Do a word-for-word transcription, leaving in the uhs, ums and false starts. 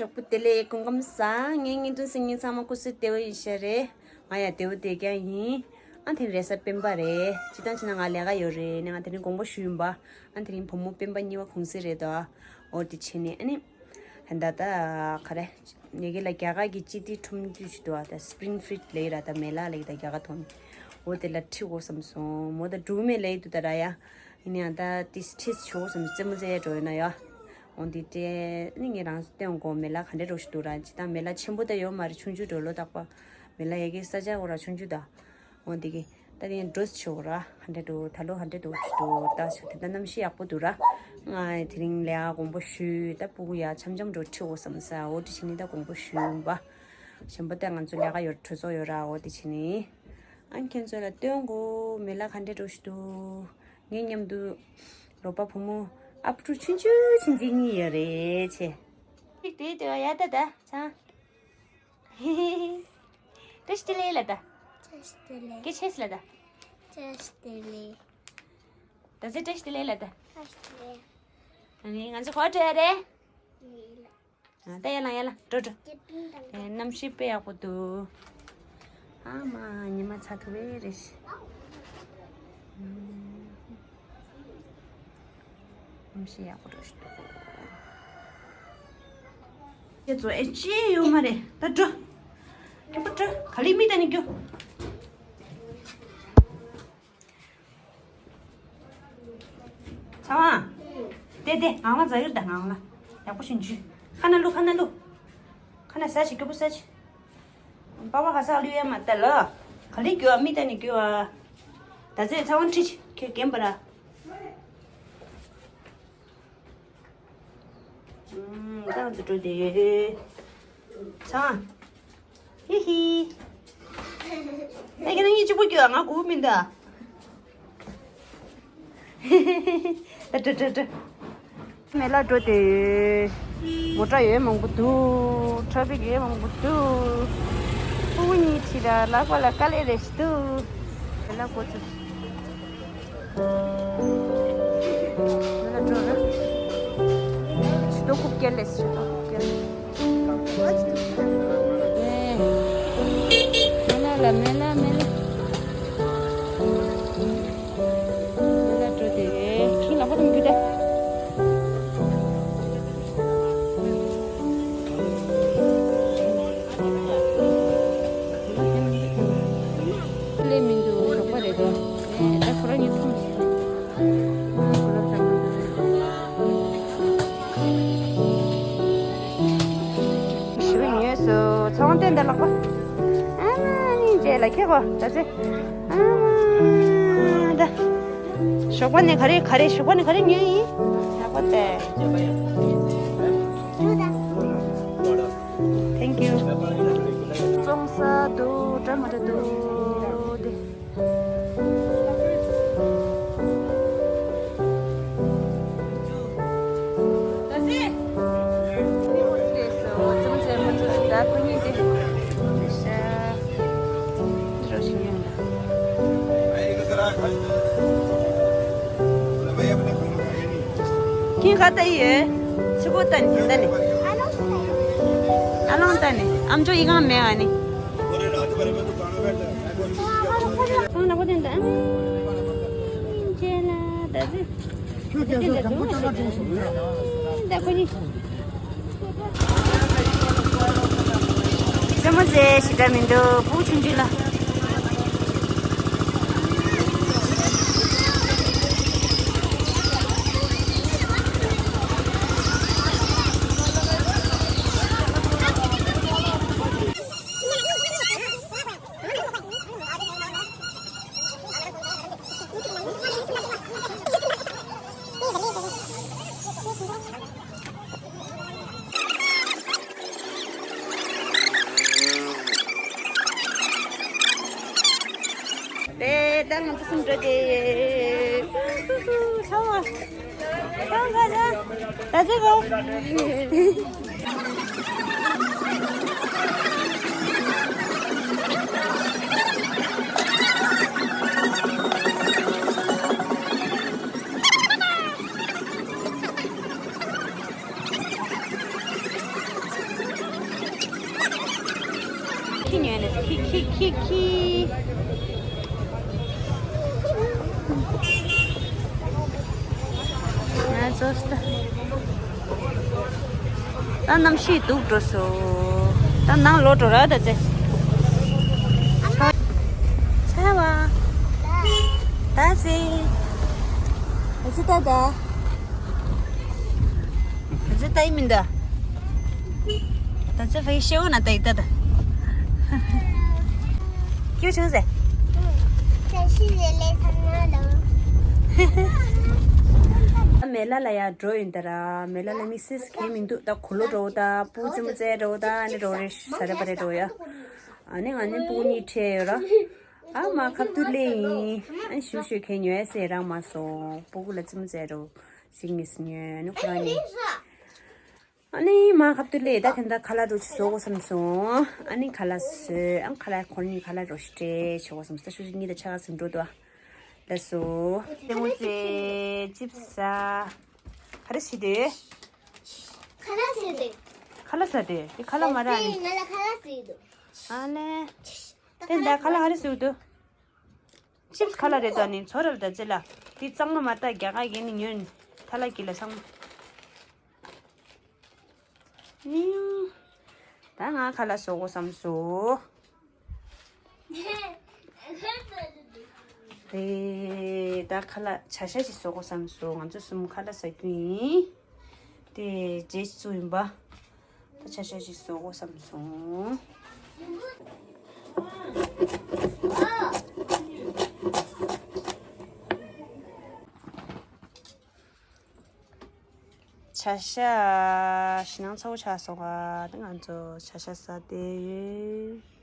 གྲོགས་པོ་བདེ་ལེགས། སྐུ་ཁམས་བཟང་། ངའི་བརྙན་ཐུང་གཟིགས་མཁན་ཚང་མ་སྐུ་གཟུགས་བདེ་པོ་ཡིན་ཤག་རེད། ང་ཡང་བདེ་པོ་བསྡད་ཀྱང་ཡིན། ཨ་དེ་རེས་གཟའ་སྤེན་པ་རེད། སྤྱིར་བཏང་བྱས་ན་ང་ལས་ཀ་ཡོད་རེད། ནས་ང་དེ་རིང་དགོངས་པ་ཞུས་ཡིན་པ། ཨ་དེ་རིང་བུ་མོ་སྤེན་པ་གཉིས་པ་གུང་སེང་རེད་དོ། འོ་དེ་བྱས་ནས་ཨ་ནི། ད་ལྟ་ག་རེ། ངེད་ཀྱི་ལ་རྒྱ་གར་གྱི་སྤྱི་བདེ་ཁྲོམ་རྒྱུད་ཞིག་འདུག་ཨ་ད་སི་པི་རིང་ཕི་ལིཊ་ལབ་ཡོད་ར། ད་མེ་ལ་ལབ་ཀྱི་ད་རྒྱ་གར་ཐོག་ནས། འོ་དེ་ལ་ཁྲིད་དགོས་བསམ་སོང་། མོ་ད་འགྲོ་གི་མེད་ལབ་ཀྱི་འདུག་ད་ར་ཡ། ཡིན་ནའང་ད་ཏིས་ཁྲིས་ཆོག་བསམ། རྩེད་མོ་རྩེ་ཡ་འགྲོ་ཡོད་ན་ཡ། འོ་འདི་སྤྲད་ནི་ངས་རང་སྟོན་དགོས། མེ་ལ་ག་འདྲ་འགྲོ་ཞིག་འདུག་ར། ཅི་ད་མེ་ལ་ཆེན་པོ་ད་ཡོད་མ་རེད། ཆུང་ཆུང་འགྲོ་ལོ་རྟག་པ། མེ་ལ་ཡ་གི་ས་ཆ་འོ་ར་ཆུང་ཆུང་ད། འོ་འདི་གི་ད་དེ་འགྲོ་ཆོག་ར། ག་འདྲ་འགྲོ་ད་ལོ་ག་འདྲ་འགྲོ་ཞིག་འདུག་ད་ཆ་དེ་ད་གནམ་གཤིས་ཡག་པོ་འདུག་ར། ང་དེ་རིང་ལས་ཀ་དགོངས་པ་ཞུས། ད་སྤུ་གུ་ཡ་འཆམ་འཆམ་འགྲོ་ཁྲིད་དགོས་བསམ་ས། འོ་དེ་བྱས་ནི་ད་དགོངས་པ་ཞུས་ཡིན་པ། གཞན་པ་ད་ང་ཚོ་ལས་ཀ་ཡོད་གྲོས་ཚོགས་ཡོད་ར། འོ་དེ་བྱས་ནི། ཨ་ཁྱེད་ཚོ་ལ་སྟོན་དགོས། མེ་ལ་ག་འདྲ་འགྲོ་ཞིག་འདུག་ངའི་མཉམ་དུ་རོགས་པ་བུ་མོ་ཨབ་ཕྲུག་ཆུང་ཆུང་ཆུང་ཆུང་གཉིས་ཡོད་རེད་ཆེ། ཅིག་དེ་དེ་ཡ་ད་ད་ཚང་། བཀྲ་ཤིས་བདེ་ལེགས་ལ་ད། བཀྲ་ཤིས་བདེ་ལེགས། སྐད་ཆེ་ལ་ད། བཀྲ་ཤིས་བདེ་ལེགས། ད་ཚེ་བཀྲ་ཤིས་བདེ་ལེགས་ལ་ད། བཀྲ་ཤིས་བདེ་ལེགས། ཨ་ནི་ང་ཚོ་ག་པར་འགྲོ་ཡ་རེད། ཡིན་ལ། ཨ་ད་ཡར་ལངས་ཡར་ལངས་འགྲོ་འགྲོ། སྐྱིད་པིན་དང་། ཨེ་གནམ་གཤིས་དཔེ་ཡག་པོ་འདུག་ཨ་མ་ཉི་མ་ཚ་ཐུབ་པས་རེད་ཤག་གནམ་གཤིས་ཡག་པོ་འདུག་ཁྱེད་ཚོ་ཨེ་ཅི་ཡོད་མ་རེད། ད་འགྲོ། ཁྱེད་པོ་འགྲོ། ག་ལེར་མིག་གཏད་ནས་རྒྱུགས། ཚ་བ། དེ་དེ་ངང་ལ་འཛག་གི་རེད་ད། ངང་ལ་ཡག་པོ་ཞིག་འཇུས། ཁ་ན་བླུགས། ཁ་ན་བླུགས། ཁ་ན་ཟ་ཞིག་སྐྱོ་པོ་ཟ་ཞིག་པ་པ་ག་ས་བླུགས་ཡ་མ་ལྟ་ལ། ག་ལེར་རྒྱུགས་ཨ། མིག་གཏད་ནས་རྒྱུགས་ཨ། ད་ཚེ་ཚ་བ་ཁྲིད་ཁྱོད་རྒན་པ་ར། ཨུམ། ད་ང་ཚོ་འགྲོ་དེ་ཡོད། ཚང་། ཧི་ཧི། ཨེ་ཁྱེད་རང་གཉིས་གཅིག་པུ་རྒྱུགས་ཨ། ང་སྒུག་མི་འདུག་ཨ། ད་འགྲོ་འགྲོ་འགྲོ། མེ་ལ་འགྲོ་དེ་ཡོད། མོ་ཊ་ཡོད་མང་པོ་འདུག་ཊ་ཕིག་ཡོད་མང་པོ་འདུག་ཕྲུ་གུ་གཉིས་ཁྲིད་ར་ལག་པ་ལ་དཀའ་ལས་རེ་ཞིག་འདུག་མེ་ལ་འགྲོ་ཚུལ། མེ་ལ་འགྲོ་ར། ཆུ་ཏོ་ཁུག་སྐྱེལ་ལས། ཆུ་ཏོ་ཁུག་སྐྱེལ། མེ་ལ་ལ་མེ་ལ་མེ་ལ། མེ་ལ་འགྲོ་དེ་རེད། ཁྱི་ལག་པ་དང་རྒྱུ་ད། ལས་མི་འདུག་ཞོགས་པ་རེད་དོ། ཨེ་ད་ཁོ་རང་གཉིས་འཐུང་། ཨ་ཁོ་རང་ཚང་མ་འདུག་ཞུ་ཉོས་སོ། ཚོང་དོན་དང་ལག་པ། ཨ་མ་ནི་རྗེས་ལ་ཁྱེད་གོ་ད་ཚེ། ཨ་མ་ད། ཞོགས་པ་ནས་ག་རེ་ག་རེ། ཞོགས་པ་ནས་ག་རེ་ཉོས་ཡིན། ལག་པ་དེ། Thank you. བཙོང་ས་འདུག་འདྲ་མི་འདྲ་འདུག་དེ། ད་ཟེ། ལས་སོ་ཙམ་ཟེར་མི་འདུག་ད་ཁོ་གཉིས་དེ། ཤ། འགྲོ་ཞིག་ཡོང་ད། ཁྱེད་ག་ལྟ་ཡོད། ཚི་གོ་ལྟ་ནི་ལྟ་ནི། ཨ་ལོང་ལྟ་ནི། ཨམ་ཅོག་ཡི་གང་མེད་ཨ་ནི། ཁང་ནག་པོ་དེ་འདྲ་ཨ་ནི། ཅེ་ལ་ད་ཟི། ཁྱོད་རྒྱ་མཚོ་དང་པོ་ལྟ་ན་འགྲོ་སོང་ན། ད་ཁོ་གཉིས། རྩེད་མོ་རྩེ་ཞེ་དྲག་མི་འདུག་སྤུ་གུ་ཆུང་ཆུང་ལ། དེ་ལྟར་ང་ཚོ་གསུམ་འགྲོ་དེ། ཚ་བ། ཚ་བ་ཚ། ད་ཚེ་གོ། ང་ཚོ་ད། ད་གནམ་གཤིས་སྡུག་འགྲོ་སོང་། ད་ནང་ལོག་འགྲོ་ར་ད་ཚེ། ཆ་བ། ད་ཚེ། ད་ཚེ་ད་ད། ད་ཚེ་ད་ཡི་མིན་ད། ད་ཚེ་ཕའི་ཤེའུ་ན་ད་ཡི་ད་ད། ཁྱོད་བྱུང་ཟེ། ད་མེ་ལ་ལ་ཡ་འགྲོ་ཡིན་ད་ར། མེ་ལ་ལ་མི་སིས་ཁེ་མི་འདུག་ད་གུ་ལོ་འགྲོ་ད་པུ་ཙི་མུ་ཙེ་འགྲོ་ད་ནི་འགྲོ་རེ་ས་རེ་པ་རེ་འགྲོ་ཡ། ཨ་ནི་ང་ནི་པུ་གུ་གཉིས་ཁྲེ་ཡོད་ར། ཨ་མ་ཁབ་ཏུ་ལེ་ཡིན། ཨ་ཞུ་ཞུ་ཁེ་ཉོ་ཡ་སེ་རང་མ་སོང་། པུ་གུ་ལ་ཙི་མུ་ཙེ་འགྲོ་ཞིག་ངེས་ཉོ་ནི་ཁོ་རང་ནི། ཨ་ནི་མ་ཁབ་ཏུ་ལེ་ད་ཁེ་ད་ཁ་ལག་འགྲོ་ཆི་བཟོ་དགོས་བསམ་སོང་། ཨ་ནི་ཁ་ལག་བཟོས། ཨ་ཁ་ལག་ཁོ་རང་གཉིས་ཁ་ལག་རོ་ཞིག་སྤྲད་བྱེད་དགོས་བསམ་སོང་། ད་ཤུ་ཞིག་གཉིས་ད་ཆ་ག་ཟིན་འགྲོ་དོ། ལ་སོ། ལེ་མོ་ཙེ་ཅིབ་ས། ག་རེ་ཞིག་དེ། ཁ་ལག་ཟེར་དེ། ཁ་ལག་ཟེར་དེ། དེ་ཁ་ལག་མ་ར་ནི། ང་ལ་ཁ་ལག་ཟེར་འདུག་ཨ་ལེ། དེ་འདྲ་ཁ་ལག་ག་རེ་ཟེར་འདུག་ཅིབས་ཁ་ལག་རེད་ད་ནི་ཚོ་རལ་ད་ཙེ་ལ། དེ་གཙང་མ་མ་ད་རྒྱ་གར་གྱི་ནི་ཉོན། ཐ་ལ་གི་ལ་ཚང་མ། ནིང་། ད་ང་ཁ་ལག་བཟོ་དགོས་བསམ་སོང་། དེ་ད་ཁ་ལག་བྱ་ཤ་ཞིག་བཟོ་དགོས་བསམ་སོང་། ང་ཚོ་གསུམ་ཁ་ལག་ཟ་རྒྱུ་ཡིན། དེ་རྗེས་སུ་ཡིན་པ། ད་བྱ་ཤ་ཞིག་བཟོ་དགོས་བསམ་སོང་། བྱ་ཤ་ཞིག་ནང་ཚ་བོ་ཆགས་སོང་ཨ། ད་ང་ཚོ་བྱ་ཤ་ཟ་བསྡད་ཡོད།